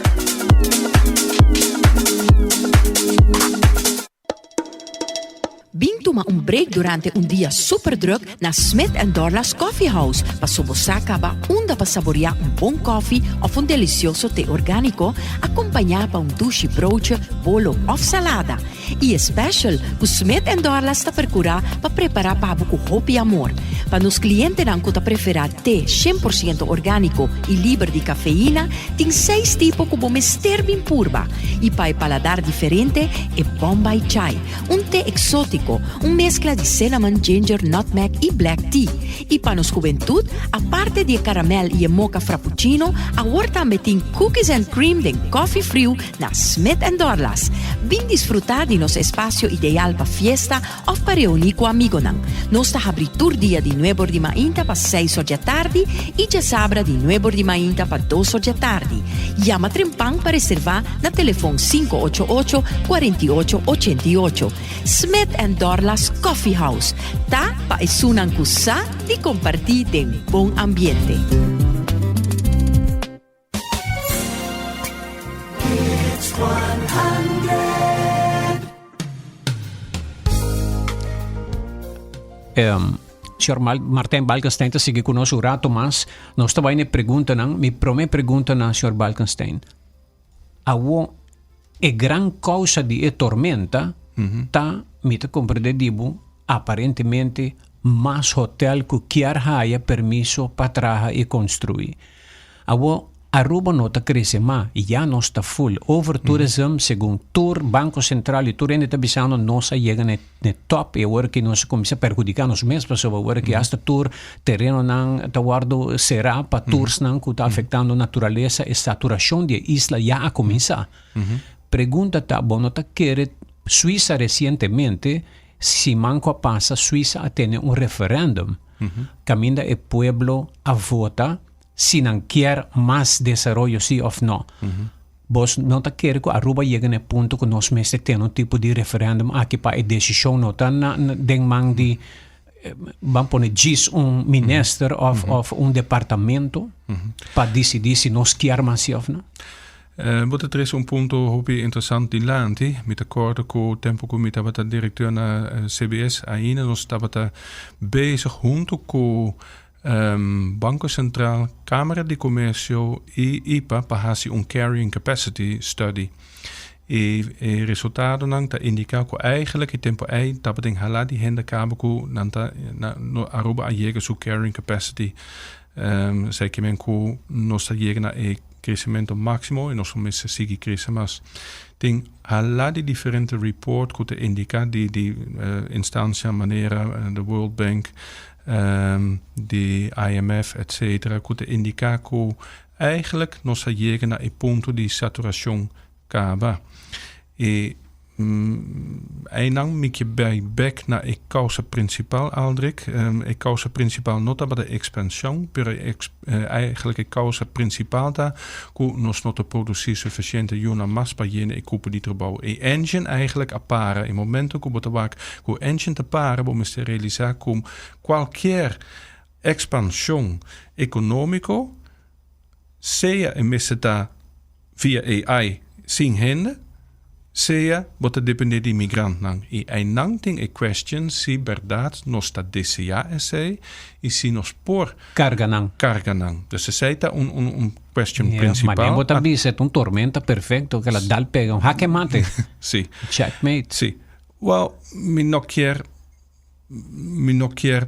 Bin tuma un break durante un dia super druk na Smith and Dorlas Coffee House paso bo sa caba unda pa saborea un bon koffie of un delicioso te organico acompaña pa un dushi broodje, bolo of salada. Y e special cu Smith and Dorlas ta percura pa prepara pa bo cu hopi amor. Pa nos clientenan cu ta prefera te 100% organico y liber di cafeína, tin seis tipo cu bo mester bin purba. Y pa e paladar diferente, e Bombay Chai, Un te exótico, un mezcla di cinnamon, ginger, nutmeg y black tea. Y pa nos hubentud, aparte di e caramel y e mocha frappuccino, awor tambe tin cookies and cream den coffee friu na Smith and Dorlas. Bin disfruta di nos espacio ideal pa fiesta of pa reuni cu amigonan. Nos ta habri tur dia di nuebor di mainta pa seis or djatardi y djasabra di nuebor di mainta pa dos or djatardi. Yama trempan pa reserva na telefon 588 48 88. Smith and Dorlas Coffee House ta pa esunnan ku sa di kompartí den bon ambiente. Um, Señor Martijn Balkenstein ta sigui ku nos un rato mas. Nos ta bai na e preguntanan. Mi promé pregunta na señor Balkenstein. Awo e gran kousa di e tormenta ta, mi ta komprendé di bo, aparentemente mas hotel ku kier haya permiso pa traha i konstruí. Awo Aruba no ta krese ma, ya nos ta full. Overtourism, segun tur Banco Central i tur hende ta bisando nos a yega na e top i awor ki nos a kuminsá perhudiká nos mes pasobra awor ki asta tur terenonan ta wòrdu será pa toursnan ku ta afektando naturalesa, e saturashon di e isla ya a kuminsá. Pregunta ta, bo no ta kere Suisa resientemente, siman ku a pasa Suisa a tene un referendum kaminda e pueblo a vota si nan kier mas desaroyo si of no. Bos no ta kere ku Aruba yega na e punto ku nos mester tene un tipo di referendum aki pa e desishon no ta na den man di ban pone djis un minister of of un departamento pa disidí si nos kier mas si of no? Bo ta trese un punto hopi interesant dilanti. Mi ta kòrda ku tempu ku mi tabata direkteur na CBS ainda nos tabata bezig huntu ku Banco Central, Camara di Comercio y ipa pa haci un carrying capacity study. Y e resultadonan ta indica cu eigenlijk e tempo ey tabatin hala di hende caba cu nan ta Aruba a yega su carrying capacity. Esey kimen cu nos ta yega na e crecemento maximo y nos lo mester sigui crece mas. Tin hala di diferente report cu ta indica di di instancia manera the World Bank. Di IMF etc. Ku ta indiká ku eigenlijk nos a yega na e punto di saturashon kaba. I einan mi ke bai bek na e kousa prinsipal, Aldrich. E kousa prinsipal no tabata ekspanshon, pero eigenlijk e kousa prinsipal ta ku nos no ta produsí sufisiente yunan mas pa yena e kupo di trabou. E engine eigenlijk a para. E momento ku bo ta wak ku engine ta para, bo mester realisá ku kualkier ekspanshon ekonómiko, sea e mester ta via AI sin hende, sea bo ta dependé di migrantnan. I einan tin e question si bèrdat nos ta deseá esei i si nos por Karga nan. karga nan. Dus esei ta un un un question Ja, principal. Manera bo ta bisa, ta un tormenta perfecto ku el a dal pega, un hake mate. Si. Checkmate. Si. Wel, mi no kier Mi no kier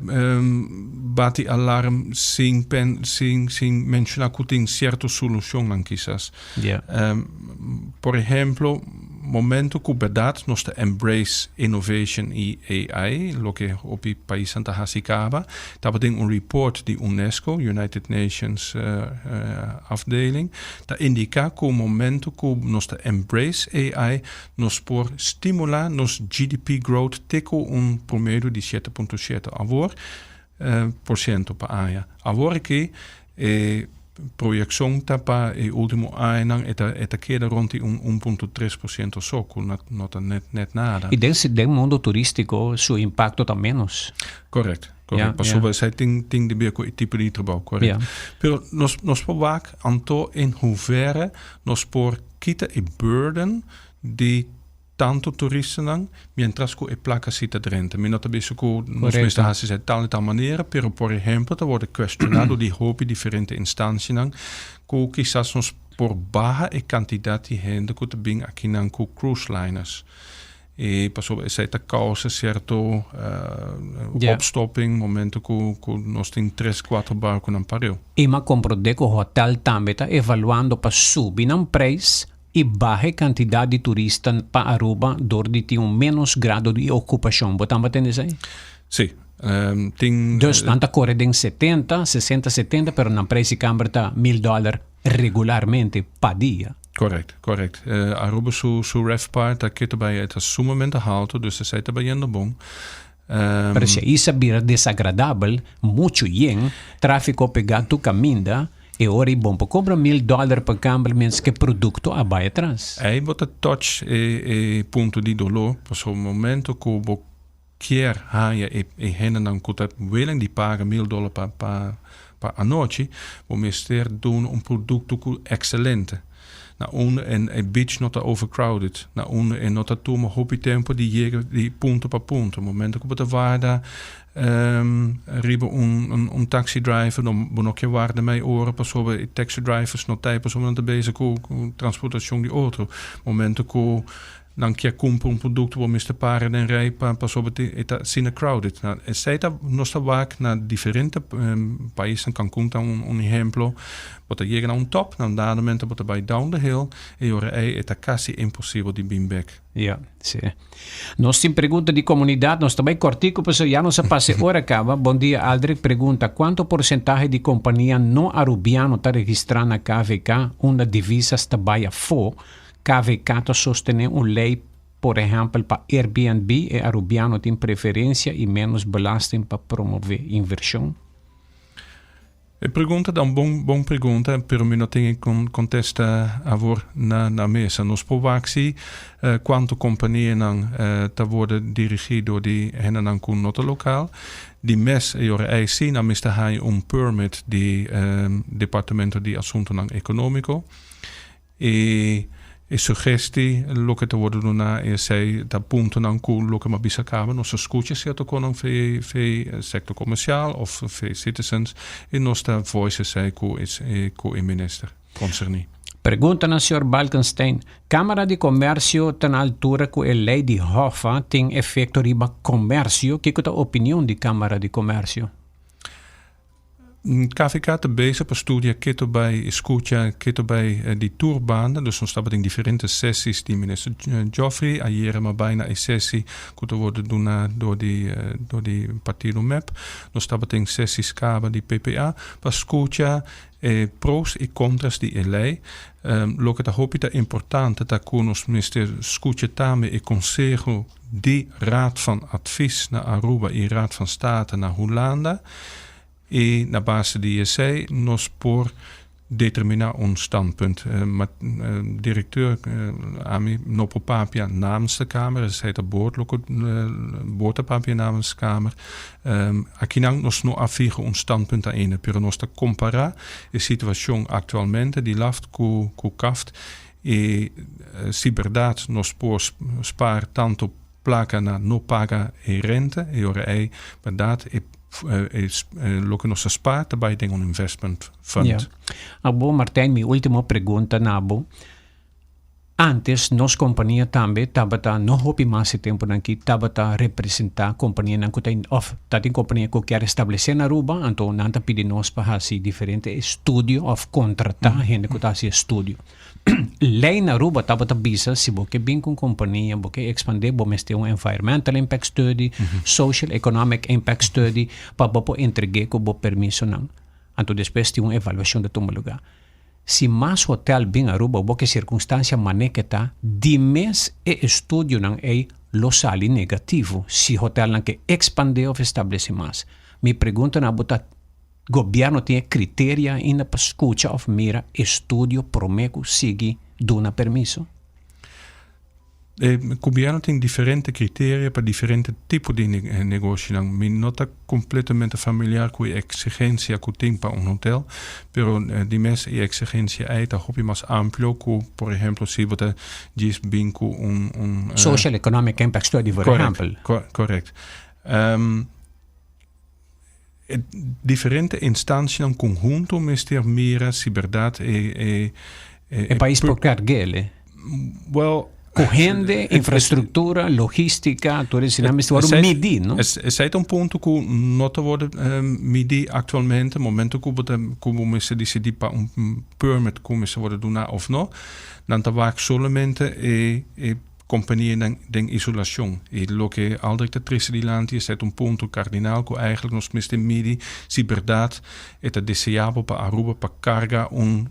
bati alarm sin pen sin sin menciona cu tin cierto solucionnan kisas. Por ehemplo, momento cu berdad nos ta embrace innovation y AI, loke hopi paisnan ta haci caba, tabatin un report di UNESCO, United Nations afdeling, ta indica cu momento cu nos ta embrace AI, Nos por stimulá nos GDP growth te ku un promedio di shete punto shete awor por siento pa aña. Awor aki e proyekshon ta pa e último añanan e ta e ta keda rond di un un punto tres por siento so ku no ta net net nada. I den den mundo turístiko su impakto ta ménos. Korèkt, korèkt. Pasobra esei tin tin di ber ku e tipo di trabou, korèkt. Pero nos nos por wak anto en hoeverre nos por Kita e burden di tanto turistanan mientras cu e placa si ta drenta. Mi no ta bisa cu nos mester haci esey tal y tal manera, pero por ehempel ta wordo cuestiona door di hopi diferente instancianan cu kisas nos por baha e cantidad di hende cu ta bin akinan cu cruise liners. E pasobra esei ta causa cierto opstopping momento cu nos tin tres cuatro barconan pareu. I m'a comprende cu hotel tambe ta evaluando pa subi nan prijs y baha e cantidad di turista pa Aruba door di tin un menos grado di ocupacion. Bo tamba tende esei? Si. Tin. Dus nan ta core den setenta, sesenta, setenta pero nan prijs di camber ta mil dollar regularmente pa dia. Correct, correct. Aruba su su RevPAR ta keto bay e ta sumamente halto, dus esey ta bayendo bon. Pero si a isa bira desagradabel, mucho yen, trafico pega tur caminda, e ora y bon por cobra mil dollar pa camber mientras cu e producto a bay atras. Ey bo ta touch e e punto di dolor, pasobra momento cu bo kier haña e e hendenan cu ta willing di paga mil dollar pa pa pa anochi, bo mester duna un producto cu excelente. Na unda e e beach no ta overcrowded, na unda e no ta tuma hopi tempo di yega di punto pa punto. Momento cu bo ta warda riba un un taxi driver, bo no kier warda mei ora pasobra e taxi drivers no ta ei pasobra nan ta bezig cu transportacion di otro. Momento cu Nan kier cumpra un producto bo mester para den rij pa pasobra e ta asina crowded. Na esey ta nos ta wak na diferente paisnan, Cancun ta un un ehemplo, bo ta yega na un top, na un dado momento bo ta bay down the hill y ora ey e ta casi imposibel di bin bek. Ya, si. Nos tin pregunta di comunidad, nos ta bay cortico pasobra ya nos a pasa e ora caba. Bon dia Aldrich pregunta, cuanto porcentahe di compania no Arubiano ta registra na KVK unda divisas ta bay afo? KVK ta sostené un lei, por ehèmpel pa Airbnb, e Arubiano tin preferensia i ménos belasting pa promové invershon? E pregunta ta un bon bon pregunta, pero mi no tin e kontesta awor na na mesa. Nos por wak si kuantu kompanianan ta worde dirigí dor di hendenan ku no ta lokal. Di mes e ora ei si nan mester haña un permit di Departamento di Asuntunan Ekonómiko. E e sugesti loke ta wordo duna e esei ta puntonan ku loke m'a bisa kaba nos ta skucha sierto konan fe fe sektor komersial of fe citizens i nos ta voice esei ku e ku e minister konserní. Pregunta na señor Balkenstein, Kámara di Komersio ta na altura ku e lei di Hoffa tin efekto riba komersio? Kiko ta opinion di Kámara di Komersio? KVK ta bezig pa studia keto bay y scucha keto bay di tur banda, dus nos tabatin diferente sesies di Minister Geoffrey, ayera m'a bay na e sesi cu ta wordo duna door di door di partido mep, nos tabatin sesies caba di PPA pa scucha e pros y contras di e ley. Loke ta hopi ta importante ta cu nos mester scucha tambe e conseho di Raad van Advies na Aruba y Raad van State na Hulanda y na base di esey nos por determina un standpunt. Ma directeur ami no por papia namens de Kamer, esey ta boord loke boord ta papia namens Kamer. Akinan nos no a fiha un standpunt ainda, pero nos ta compara e situacion actualmente di laft cu cu kaft Y si berdad nos por spaar tanto placa na no paga e rente, e ora ey berdad e loke nos a spaar ta bay den un investment fund. Ja. Abo Martijn, mi ultimo pregunta na bo. Antes nos compania tambe tabata, no hopi mas e temponan aki, tabata representa companianan cu ta of ta tin compania cu kier establece na Aruba, anto nan ta pidi nos pa haci diferente estudio of contrata hende cu ta haci estudio. Ley na Aruba tabata bisa si bo ke bin ku un kompania, bo ke ekspandé, bo mester un environmental impact study, social economic impact study pa bo por entreg'é ku bo permisonan. Anto despues tin un evaluashon ta tuma lugá. Si mas hotel bin Aruba bo ke sirkunstansia mané ke ta, di mes e estudionan ei lo sali negativo si hotelnan ke ekspandé òf establesé mas. Mi pregunta na bo ta Gobierno tin e criteria ainda pa scucha of mira estudio prome cu sigui duna permiso? E gobierno tin diferente criteria pa diferente tipo di negoshinan. Mi no ta completamente familiar cu e exigencia cu tin pa un hotel, pero di mes e exigencia ey ta hopi mas amplio cu, por ehemplo, si bo ta djis bin cu un. Social Economic Impact Study, por ehempel. Correct, correct. E diferente instancianan conhunto mester mira si berdad e e e pais por carguele. Well, Cu hende, infrastructura, logistica, tur esnan mester wordo midi, no? Esey ta un punto cu no ta wordo midi actualmente. Momento cu bo ta cu bo mester dicidi pa un permit cu mester wordo duna of no, nan ta wak solamente e e Kompanianan den isolashon. I loke Aldrich ta trese dilanti esei ta un punto kardinal ku eigentlik nos mester midi si bèrdat e ta deseabel pa Aruba pa karga un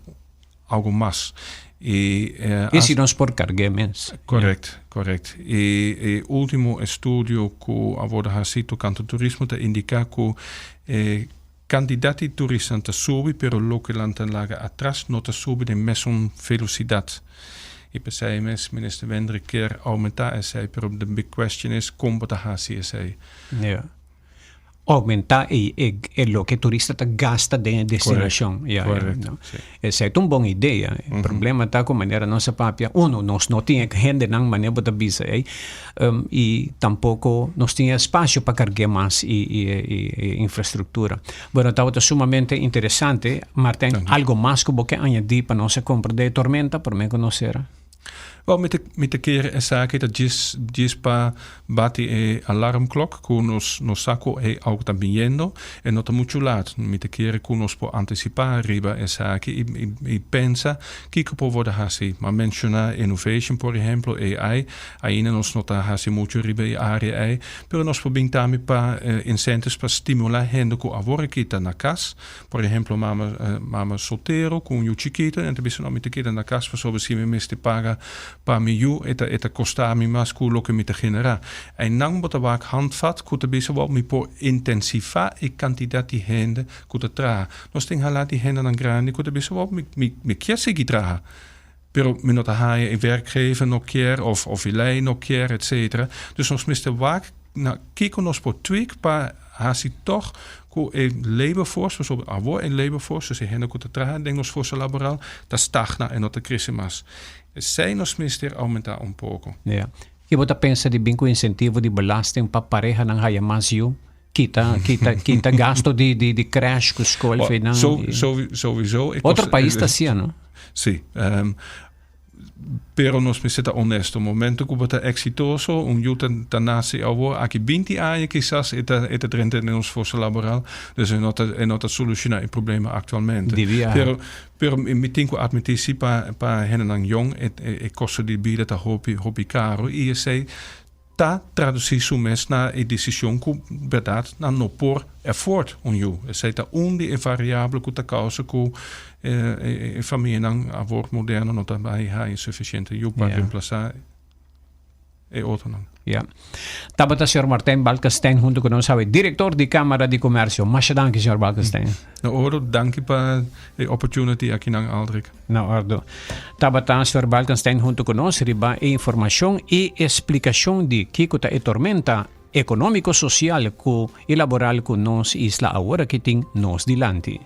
algu mas. I I si nos por karg'é mes. Korèkt, korèkt. I e último estudio ku a wòrdu hasí tokante turismo ta indiká ku e kantidat di turistanan ta subi pero loke nan ta laga atras no ta subi den mesun velosidat. I p'esei mes Minister Wendrick kier oumentá esei, pero the big question is kon bo ta hasi esei? Ja. Oumentá e e loke turista ta gasta den e destinashon. Correct, correct, Ja, ja. si. Esei ta un bon idea. E problema ta ku manera nos a papia, uno, nos no tin e hendenan manera bo ta bisa ei, i tampoko nos tin e espasio pa karg'é mas i i e infrastruktura. Bueno, tabata sumamente interesante. Martijn, algo mas ku bo ke añadí pa nos a komprendé e tormenta promé ku nos sera? Wel, mi ta, mi ta kere esaki ta djis, djis pa bati e alarmklok ku nos, nos sa ku e algu ta biniendo e no ta muchu laat. Mi ta kere ku nos por antisipá riba esaki i, i, i pensa kiko por wòrdu hasi. M'a menshoná innovation, por ehemplo, AI. Ainda nos no ta hasi muchu riba e área ei, pero nos por bin tambe pa incentives pa stimulá hende ku awor aki ta na kas. Por ehemplo, mama mama soltero ku un yu chikito, nan ta bisa, no, mi ta keda na kas pasobra si mi mester paga pa mi yu e ta e ta kosta mi mas ku loke mi ta generá. Einan bo ta wak handvat ku ta bisa, wèl, mi por intensivá e kantidat di hende ku ta traha. Nos tin halá di hendenan grandi ku ta bisa, wèl, mi mi mi kier sigui traha. Pero mi no ta haña e werkgever no kier of of e lei no kier etcetera. Dus nos mester wak na kiko nos por tweak pa hasi tog ku e labor force, pasobra awor e labor force, dus e hende ku ta traha den nos forsa laboral, ta stagna en no ta krese mas. Esei nos mester aumenta un poko. Ja. Ki bo ta pensa di bin ku insentivo di belasting pa parehanan haya mas yu? Kita kita kita gasto di di di crash ku skol Well, fe nan. so, so, sowieso. Otro pais ta hacia, no? Si. Pero nos mester ta honesto, momento ku bo ta eksitoso, un yu ta ta nase awor, aki binti aña kisas e ta e ta drenta den nos forsa laboral, dus e no ta e no ta solushoná e problema aktualmente. Di biaha. Pero pero mi tin ku atmití si pa pa hendenan yong e e kosto di bida ta hopi hopi karo i esei ta tradusí su mes na e desishon ku bèrdat nan no por afford un yu. Esei ta un di e variabel ku ta kousa ku e famianan awor moderno no ta bai haña sufisiente yu pa remplasá e otronan. Ya. Tabata señor Martijn Balkenstein hunto ku nos awe, direktor di Kámara di Komersio. Masha danki, señor Balkenstein. Na ordo, danki pa e opportunity akinan, Aldrich. Na ordo. Tabata señor Balkenstein hunto cu nos riba e informacion y e splicacion di kico ta e tormenta economico, social cu y laboral cu nos isla awor aki tin nos dilanti.